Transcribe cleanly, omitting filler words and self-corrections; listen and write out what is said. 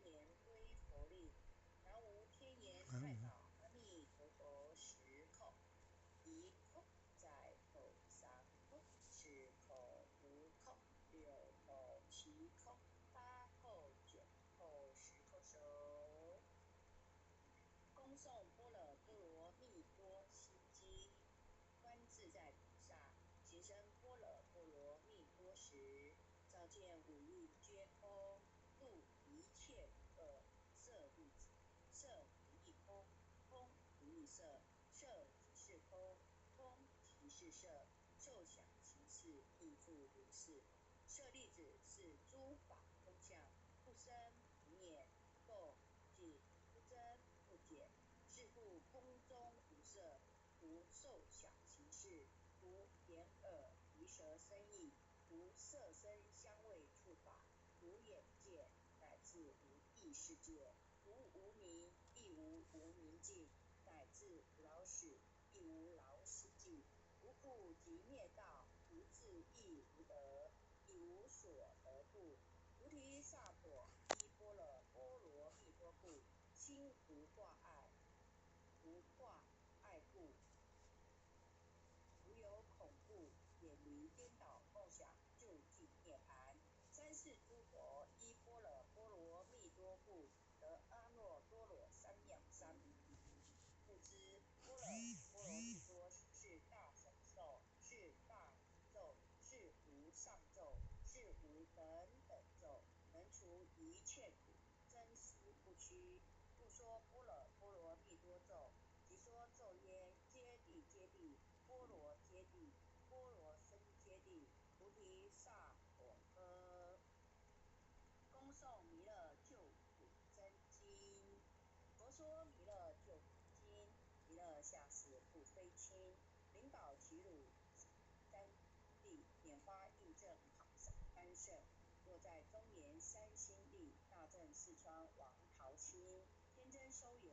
年歸佛力。南無天眼太保阿彌陀佛十叩，一叩再叩，三叩，四叩，五叩，六叩，七叩，八叩，九叩，十叩首。恭誦般若波羅蜜多心經，觀自在菩薩行深般若波羅蜜多時，照見五蘊皆空，度一切苦厄。舍利子，色不異空，空不異色，色即是空，空即是色，受想行識亦復如是。舍利子，是諸法空相，不生不滅，不垢不淨，不增不減。是故空中無色，無受想行識，無眼耳鼻舌身意，無色聲香味觸法，無眼界，乃至無意識界，無無明，亦無無明盡，乃至無老死，亦無老死盡，無苦集滅道，無智亦無得，以無所得故。菩提薩婆依般若波羅蜜多故，心無掛礙，無掛礙故，無有恐怖，遠離顛倒夢想，究竟涅槃。三世諸佛依般若波羅蜜多故，得阿耨多羅三藐三菩提。故知般若波羅蜜多是大神咒，是大明咒，是無上咒，是無等等咒，能除一切苦，真實不虛。故說般若波羅蜜多咒，即說咒曰：揭諦揭諦，波羅揭諦，波羅僧揭諦，菩提薩婆訶。恭誦彌勒救苦真經。佛說彌勒救苦經，彌勒下世不非輕，靈寶齊魯三地，拈花印證三聖。若在中原三興地，大鎮四川王桃清，天真收圓。